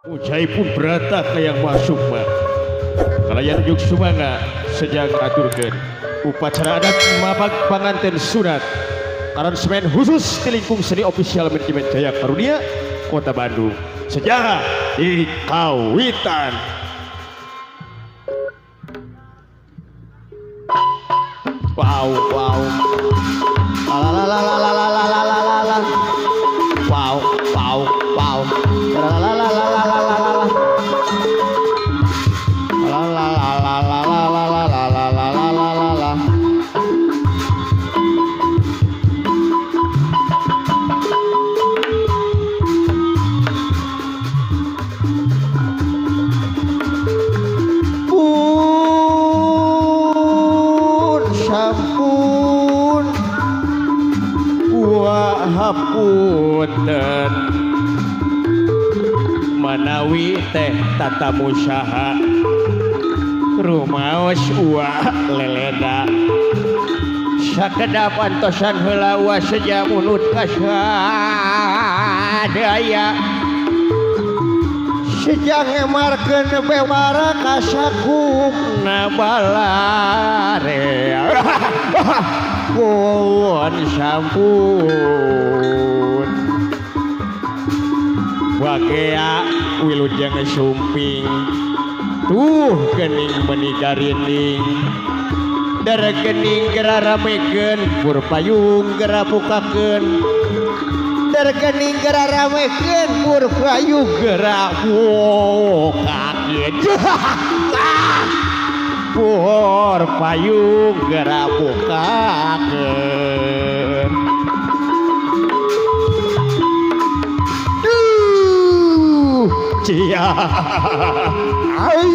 Ujai pun berata kayang masuk mah. Kalayan juk sumanga sejak aturkeun upacara adat mapag panganten sunat aransemen khusus di lingkung seni ofisial manajemen Jaya Karunia Kota Bandung sejarah di Kawitan. Wow, wow. La la la la la la la la la. Wow, wow, wow. La la la la la la la la la. La la la la la la la la la la la la la la la. Pun sampun Wa hapunten manawi teh tatamu saha rumaos ua leleda sakedap antosan heula ua seja munut kasadaya Sejang ngemarkeun bewara kasakupna balarea. Pun sampun Wakea wilujeng sumping tuh gening meni garinding dara gening gera ramekeun pur payung gera bukakeun Dara gening gera ramekeun pur payung gera bukakeun pur payung gera bukakeun. Duh, cia ai.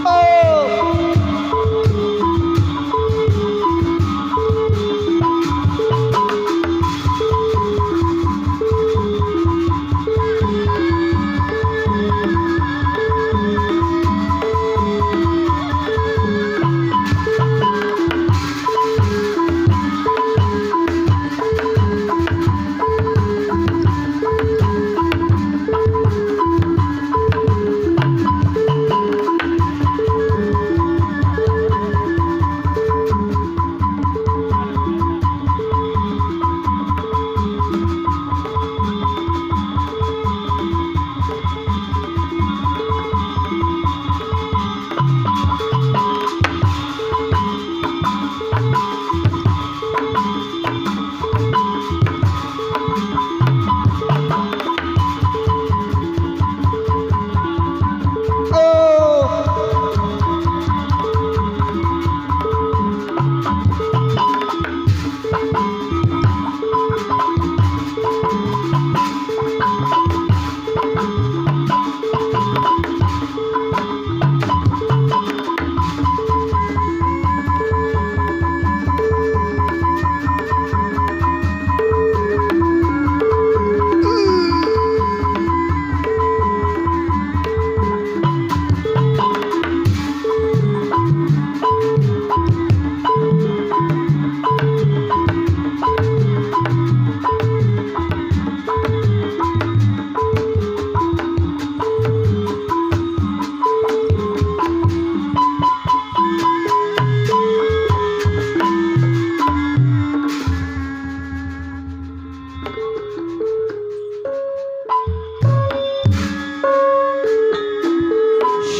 Oh. Oh.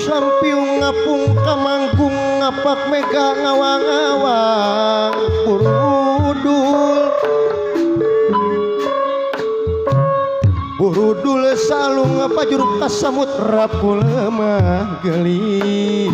Sampiung ngapung kamanggung ngapak mega ngawang-awang burudul burudul salung pajuruk kasamut rapu lemah gelis.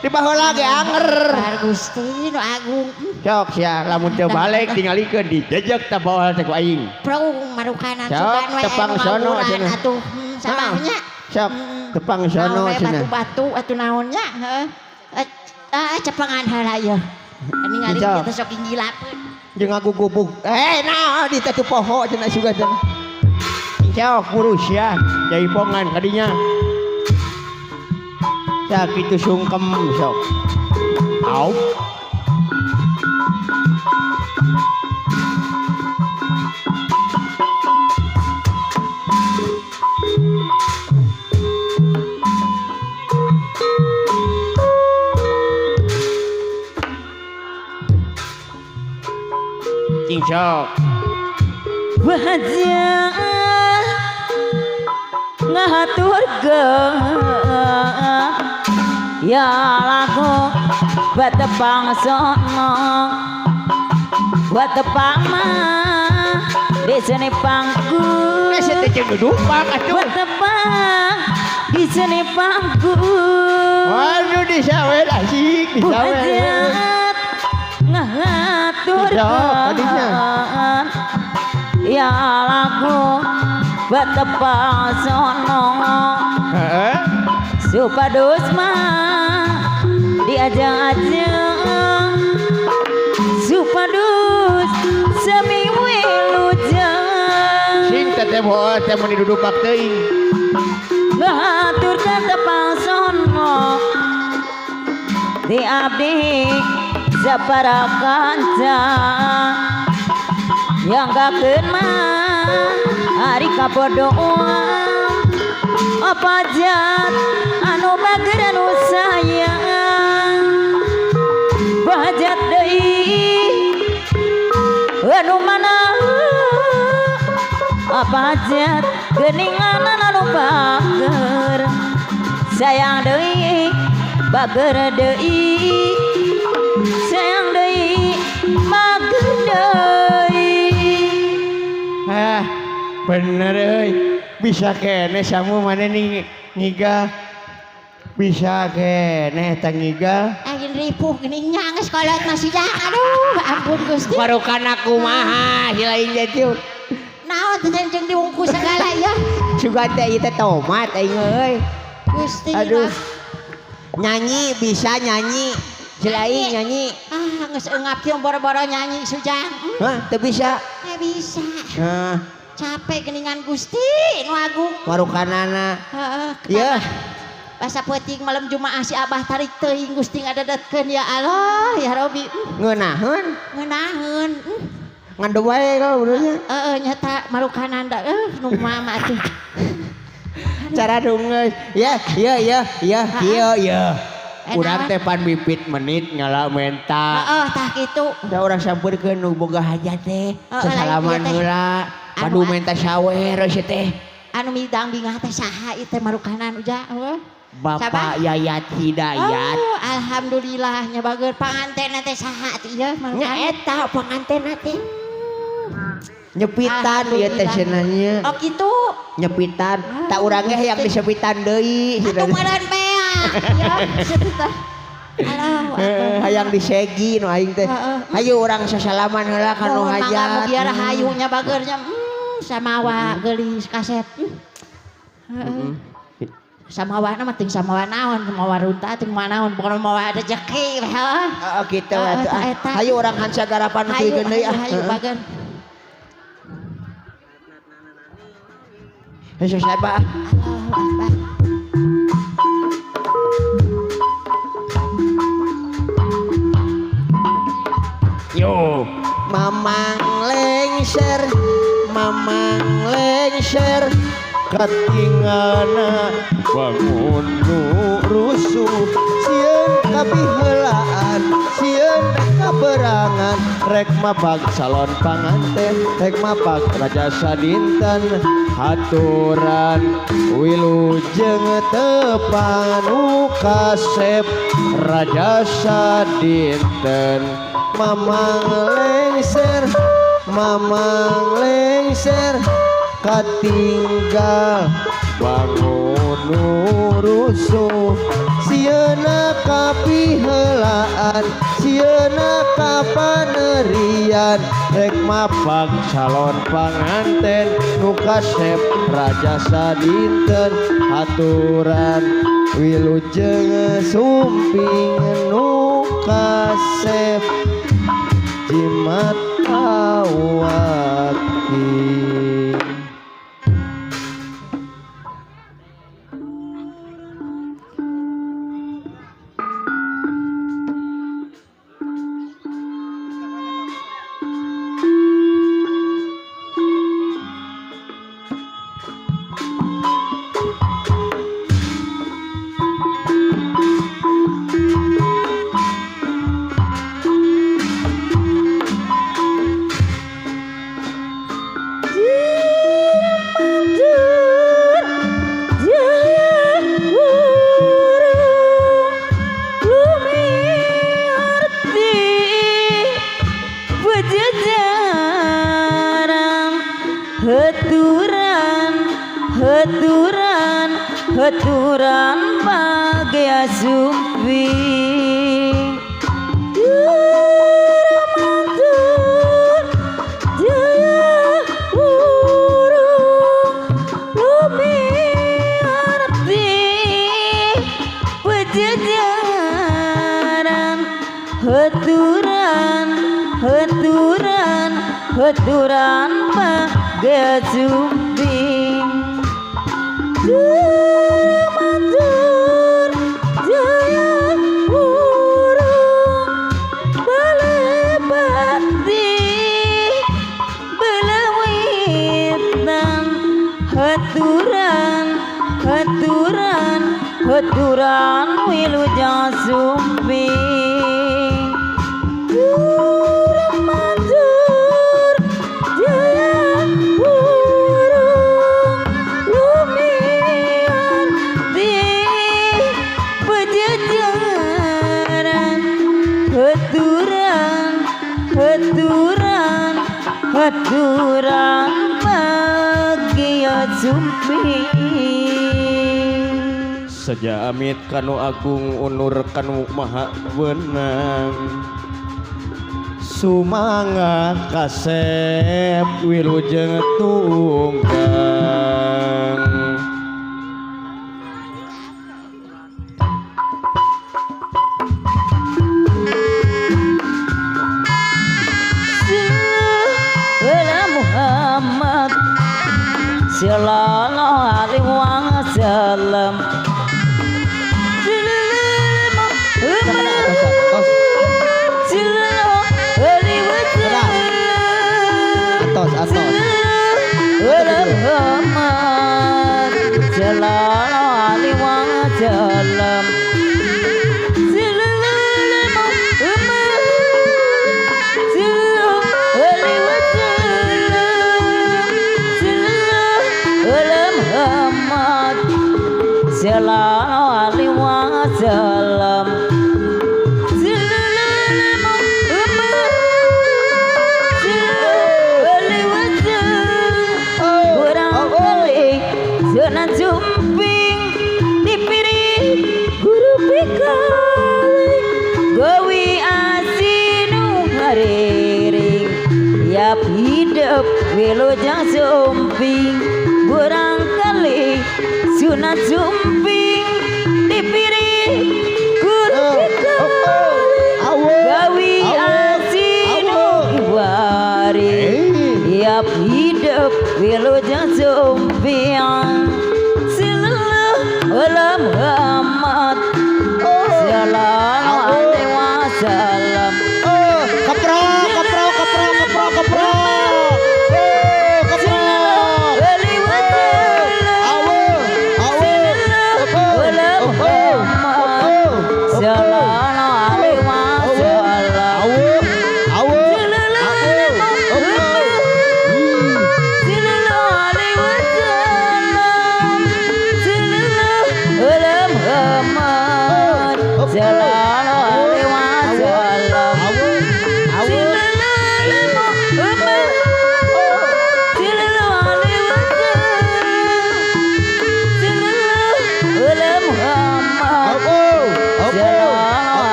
Di baheula ge anger. Bar Gusti nu agung. Sok sia lamun teu balik tingalikeun dijejek tah bawa teh ku aing. Prung marukanan Sok, sugan we tepang anu sono ngawuran cenah. atuh. Sabahnya. Sok tepang sono Naon we cenah. Batu-batu atuh naonnya, heeh. Cepengan heula ieu. Ningali Sok. kita sok inggilapeun. Jeung ngagugubug. Naon di teh poho cenah sugan cenah. Sok buru sia jaipongan kadinya. Sakitu sungkem sok. Au. Cing sok. Wajah ngahaturkeun ya lagu batepang sono batepang mah di sini pangku Sia teh jeung dudupak atuh. batepang di sini pangku Waduh disawer asik disawer. Wajah ngahaturkeun ya lagu batepang sono Heeh. supados mah diajang-ajang supados sami wilujeng Sing teh boh teh mun didudupak teuing. ngahaturkeun tepang sono di abdi sapara kanca yang gakeun mah ari kabodoan apa jat anu bager anu sayang bajat deui anu mana apa jat geuningan anu bager sayang deui bager deui sayang deui bager deui. Ah, bener euy. Bisa kene samu mana nih ngiga. Bisa kene eta ngiga. Aing ripuh geuning nya geus kolot masih jang. Aduh, ampun Gusti. Marukan kumaha si lain teh. Naon teh jeung diwungkus segala ya. Sugan teh ieu teh tomat aing euy. Gusti. Aduh. Nyanyi bisa nyanyi. Si lain nyanyi. Ah, geus eungap kieu boro-boro nyanyi sujang. Hah, teu bisa. Teu bisa. Hah, Capek geuningan Gusti nu agung. marukanana. Heeh. Iya. Basa peuting malam Jumaah si Abah tarik teuing Gusti ngadadetkeun ya Allah ya Robi. Ngeunaheun. Ngeunaheun. Ngandeu wae kalau benernya. Heeh nyata marukanan da nu mama atuh. Cara dungeus. Ya, ya, ya, ya, kieu ya. Urang Naon? teh pan bibit menit ngala menta. Heeh tah kitu. Da urang sampeurkeun nu boga hajat teh. Heeh, Sasalaman lain ieu teh. heula. Padu menta sawer sia teh. Anu midang bingah teh saha ieu teh marukanan uja heuh. Bapak Yayat Hidayat. Oh, alhamdulillah nya bager panganten teh saha teh ieu Nya marukanan. eta panganten teh. Nyepitan ieu teh cenah nya. Oh kitu. Nyepitan. Tak urang ge hayang disepitan deui. Atuh meureun beak. Ya, sepitan. Alah, Hayang disegi nu aing teh. Hayu urang sasalaman heula ka nu Mohon mangga hajat. mugia rahayu nya bagernya. Samawa geulis kasep. Heeh. Samawa na mah ting samawa naon, samawa runta ting mawa naon, pokona mawa rezeki we heuh. Heeh kitu Heeh, atuh. eta. Hayu urang hansa garapan Hayu, tuluy deui hayu, ah. hayu bager. Hayu saba. Allahu Akbar. Yo. Mamang lengser, mamang lengser Katingana bangun nu rusuh Sieun kabiheulaan, sieun kaberangan, rek mapag salon panganten rek mapag raja sadinten haturan wilujeng tepang nu kasep raja sadinten. Mamang lengser, mamang lengser katinggal Bangun rusuh sieuna kapiheulaan sieuna kapanerian rek mapag calon panganten nu kasep raja sadinten aturan wilujeng sumping nu kasep jimat awaki. Heturan bagai sumping Matur jaya urung lumiarti pejajaran heturan heturan heturan bagai sumping Matur jaya urung balebati belewitan heturan heturan heturan wilujeng sumping Matur jaya urung lumiarti pejajaran heturan heturan heturan bagia sumping. Seja amit kanu agung unur kanu maha wenang sumangga kasep wilujeng tunggang. Muhammad sallallahu alaihi wasallam. Atos atos Muhammad sallallahu alaihi wasallam. Sallallahu alaihi wasallam. Sunan Sumping dipilih guru pikali gawi asinu hariring yap hidup wilujeng sumping barangkali Sunan Sumping dipilih guru pikali gawi asinu hariring yap hidup wilujeng sumping. Muhammad sallallahu alaihi wasallam. Keprok keprok keprok keprok keprok. Keprok. Awe awe.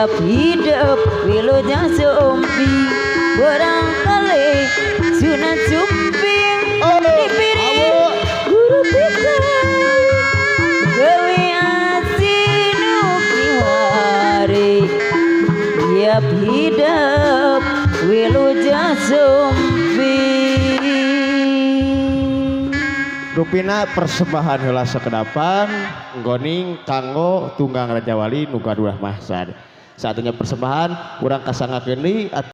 Yap hidup wilujeng sumping barangkali sunat sumping dipilih guru pikawi gawe asih nu kiwari. Yap hidup wilujeng sumping. Rupina persembahan heula sakedapan nggoning kanggo tunggang Raja Wali nu gaduh mahsad. Saatnya persembahan urang kasanggakeun deui.